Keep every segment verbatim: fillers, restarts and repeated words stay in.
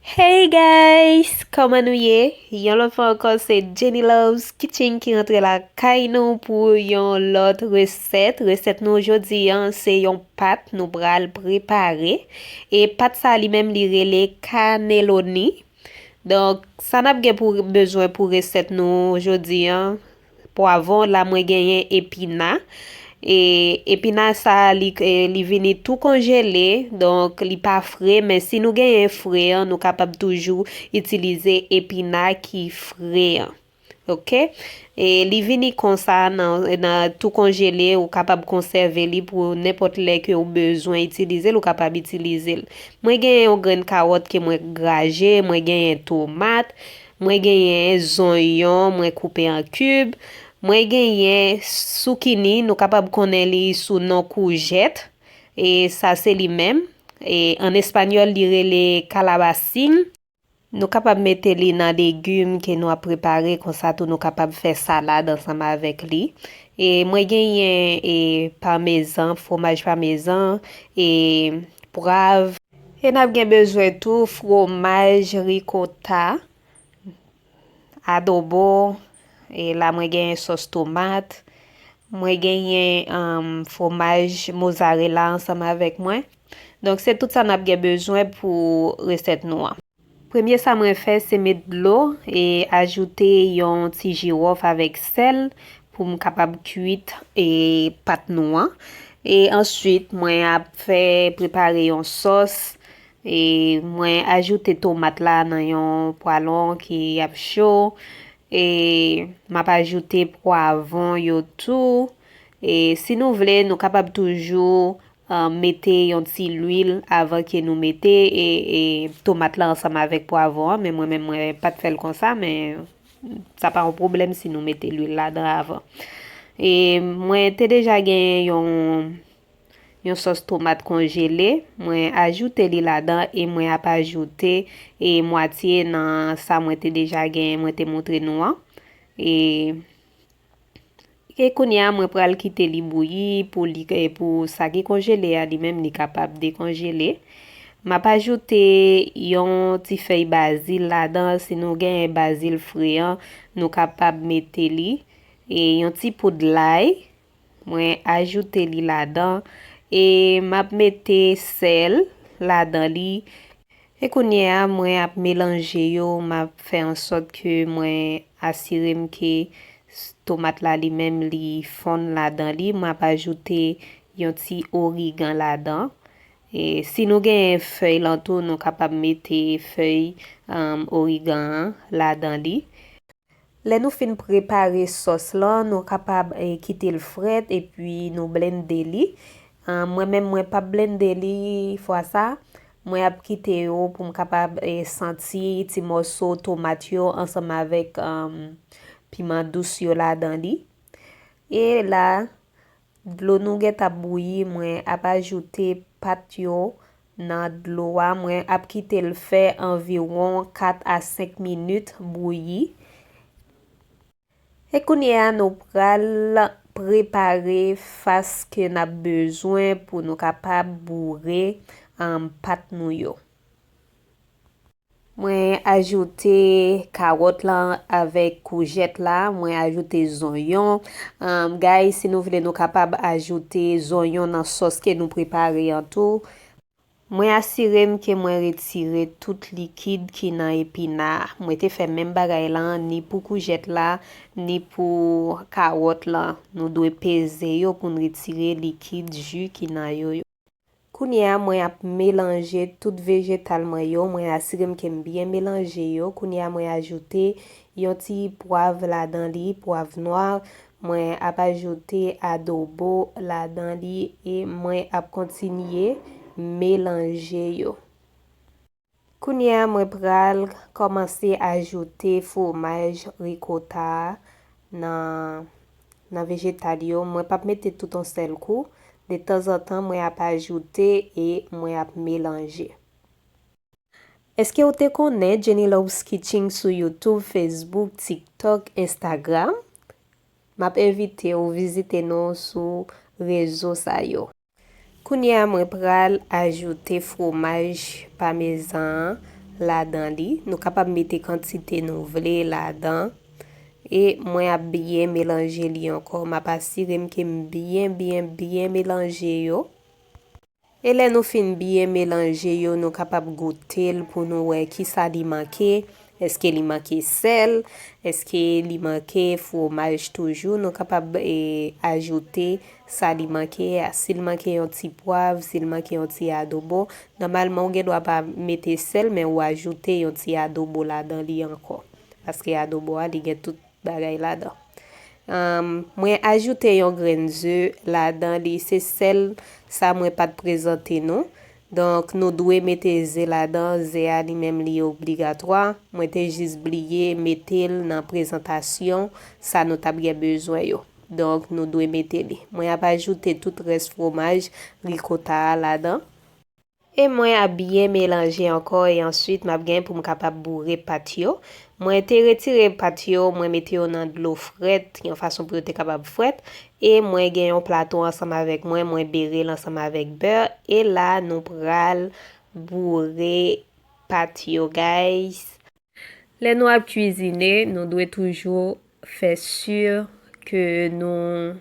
Hey guys! Kòman nou ye? Yon lòt fwa ankò, se Jenny Loves Kitchen ki rantre lakay nou pou yon lòt resèt. Resèt nou jodi an, se yon pat nou pral prepare. E pat sa li menm li rele cannelloni. Donk, sa n ap gen pou bezwen pou resèt nou jodi an, pwavwon, la mwen genyen epina. E epina sa, li, e, li vini tou konjele, donk li pa fre, men si nou genyen fre an, nou kapab toujou itilize epina ki fre an. Oke? E li vini konsa nan, nan tou konjele, ou kapab konsève li pou nenpòt lè ke ou bezwen itilize l, ou kapab itilize l. Mwen genyen yon grenn kawòt ke mwen graje, mwen genyen tomat, mwen genyen zonyon, mwen koupe an kib, mwen genyen soukini, nou kapab konnen li sou non koujèt, e sa se li menm. E an espanyòl, li rele kalabasing. Nou kapab mete li nan legim ke nou ap prepare, konsa tou nou kapab fè salad ansanm avèk li. E mwen genyen e pamezan, fwomaj pamezan, e pwav. E n ap gen bezwen tou fwomaj rikota, adobo, e la mwen genyen sòs tomat, mwen genyen um, fwomaj mozarela ansanm avèk mwen. Donk, se tout sa n ap gen bezwen pou resèt nou an. Premye sa mwen fè, se met dlo e ajoute yon ti jiwòf avèk sèl pou m kapab kwit e pat nou an. E answit, mwen ap fè prepare yon sòs. E mwen ajoute tomat la nan yon pwalon ki ap cho. E m ap ajoute pwavwon yo tou. E si nou vle, nou kapab toujou uh, mete yon ti lwil avan ke nou mete e, e tomat la ansanm avèk pwavwon an, men mwen menm mwen pa t fè l konsa, men sa pa yon pwoblèm si nou mete lwil ladan avan. E mwen te deja gen yon, yon sòs tomat konjele, mwen ajoute li ladan e mwen ap ajoute e mwatye nan sa mwen te deja gen, mwen te montre nou an. E E kounye a, mwen pral kite li bouyi pou li, pou sa ki konjele a, li menm li kapab dekonjele. M ap ajoute yon ti fèy bazil ladan. Si nou genyen bazil fre an, nou kapab mete li. E yon ti poud lay, mwen ajoute li ladan. E m ap mete sèl ladan li. E kounye a, mwen ap melanje yo, m ap fè an sòt ke mwen asire m ke tomat la li menm li fonn ladan li. Mwen ap ajoute yon ti origan ladan. E si nou genyen fèy lan tou, nou kapab mete fèy um, origan an ladan li. Lè nou fin prepare sòs lan, nou kapab eh, kite l frèt epi nou blende li. Ah, mwen menm, mwen p ap blende li fwa sa. Mwen ap kite yo pou m kapab eh, santi ti mòso tomat yo ansanm avèk um, piman dous yo ladan li. E la, Dlo nou gentan bouyi, mwen ap ajoute pat yo nan dlo a. Mwen ap kite l fè anviwon kat a senk minit bouyi. E kounye a, nou pral prepare fas ke n ap bezwen pou nou kapab boure um, pat nou yo. Mwen ajoute kawòt lan avèk koujèt la, mwen ajoute zonyon. Um, guys, si nou vle, nou kapab ajoute zonyon nan sòs ke nou prepare an tou. Mwen asire m ke mwen retire tout likid ki nan epina a. Mwen te fè menm bagay lan ni pou koujèt la, ni pou kawòt lan. Nou dwe peze yo pou n retire likid ji ki nan yo yo. Kounye a, mwen ap melanje tout vejetal mwen yo. Mwen asire m ke m byen melanje yo. Kounye a, mwen ajoute yon ti pwav ladan li, pwav nwa. Mwen ap ajoute adobo ladan li e mwen ap kontinye melanje yo. Kounye a, mwen pral kòmanse ajoute fwomaj rikota a nan, nan vejetal yo. Mwen p ap mete tout yon sèl kou. Detanzantan, mwen ap ajoute e mwen ap melanje. Èske w te konnen Jenny Loves Kitchen sou YouTube, Facebook, TikTok, Instagram? M ap envite w vizite nou sou rezo sa yo. Kounye a, mwen pral ajoute fwomaj pamezan an ladan li. Nou kapab mete kantite nou vle ladan. E mwen ap byen melanje li ankò. M ap asire m ke m byen, byen, byen melanje yo. E lè nou fin byen melanje yo, nou kapab goute l pou nou wè kisa li manke. Èske li manke sèl? Èske li manke fwomaj toujou? Nou kapab, e, ajoute sa li manke a. Si l manke yon ti pwav, si l manke yon ti adobo, nòmalman ou gen dwa pa mete sèl, men ou ajoute yon ti adobo ladan li ankò. Paske adobo a, li gen tout bagay ladan. Ahn, mwen ajoute yon grenn ze ladan li, se sèl sa mwen pa t prezante nou. Donk, nou dwe mete ze ladan, ze a li menm li obligatwa. Mwen te jis bliye mete l nan prezantasyon sa nou t ap gen bezwen yo. Donk, nou dwe mete li. Mwen ap ajoute tout rès fwomaj rikota a ladan. E mwen ap byen melanje ankò e answit m ap gen pou m kapab boure pat yo. Mwen te retire pat yo, mwen mete yo nan dlo frèt, yon fason pou yo te kapab frèt. E mwen gen yon plato ansanm avèk mwen, mwen bere l ansanm avèk bè. E la, nou pral boure pat yo, guys. Lè nou ap kwizine, nou dwe toujou fè si ke nou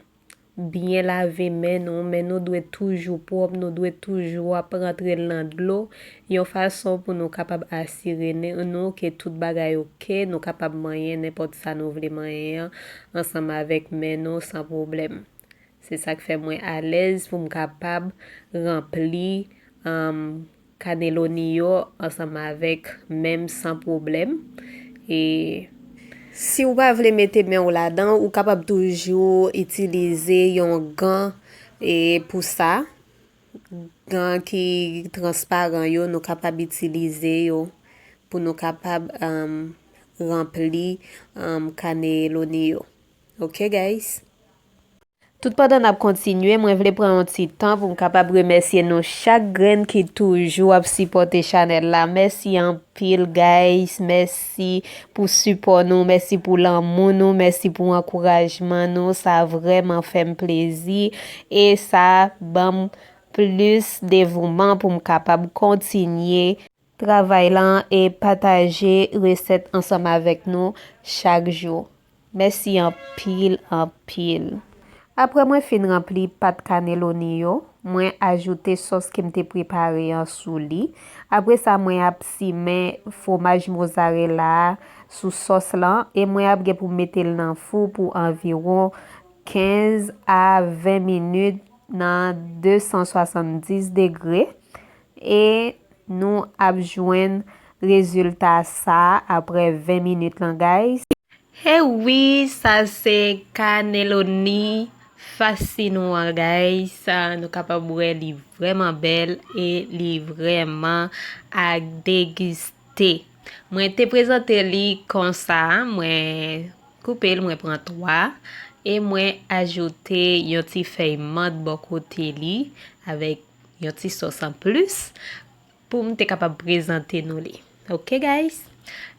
byen lave men nou, men nou dwe toujou pwòp, nou dwe toujou ap rantre l nan dlo, yon fason pou nou kapab asire ne-, nou ke tout bagay oke, nou kapab manyen nenpòt sa nou vle manyen an ansanm avèk men nou san pwoblèm. Se sa k fè mwen alèz pou m kapab ranpli, um, kaneloni yo ansanm avèk men m san pwoblèm. E si w pa vle mete men w ladan, ou kapab toujou itilize yon gan, e, pou sa. Gan ki transparan yo, nou kapab itilize yo pou nou kapab, um, ranpli, um, kaneloni yo. Ok, guys? Tout pandan n ap kontinye, mwen vle pran yon ti tan pou m kapab remèsye nou chak grenn ki toujou ap sipòte chanèl la. Mèsi anpil, guys. Mèsi pou sipò nou. Mèsi pou lanmou nou. Mèsi pou ankourajman nou. Sa vrèman fè m plezi. E sa ban m plis devouman pou m kapab kontinye travay lan e pataje resèt ansanm avèk nou chak jou. Mèsi anpil, anpil. Apre mwen fin ranpli pat kaneloni yo, mwen ajoute sòs ke m te prepare an sou li. Apre sa, mwen ap simen fwomaj mozarela a sou sòs lan e mwen ap gen pou m mete l nan fou pou anviwon kenz a ven minit nan de san swasanndis degre. E nou ap jwenn rezilta sa a apre ven minit lan, guys. E wi, sa se kaneloni fasinwa, guys. Sa nou kapab wè li vrèman bèl e li vrèman a degiste. Mwen te prezante li konsa, mwen koupe l, mwen pran twa, e mwen ajoute yon ti fèy mant bò kote li avèk yon ti sòs anplis pou m te kapab prezante nou li. Ok, guys?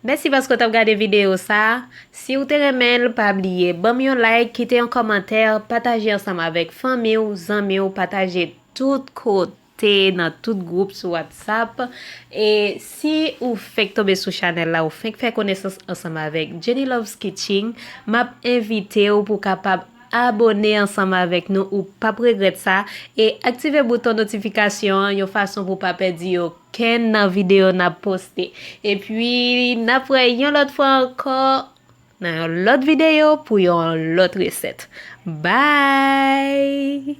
Mèsi paske w t ap gade videyo sa a. Si w te renmen l, pa bliye ban m yon like, kite yon kòmantè, pataje ansanm avèk fanmi w, zanmi w, pataje tout kote, nan tout gwoup sou WhatsApp. E si ou fenk tonbe sou chanèl la, ou fenk fè konesans ansanm avèk Jenny Loves Kitchen, m ap envite w pou w kapab abòne ansanm avèk nou, ou p ap regrèt sa, e aktive bouton notifikasyon an yon fason pou w pa pèdi okenn nan videyo n ap poste. Epi, n ap wè yon lòt fwa ankò nan yon lòt videyo pou yon lòt resèt. Bye!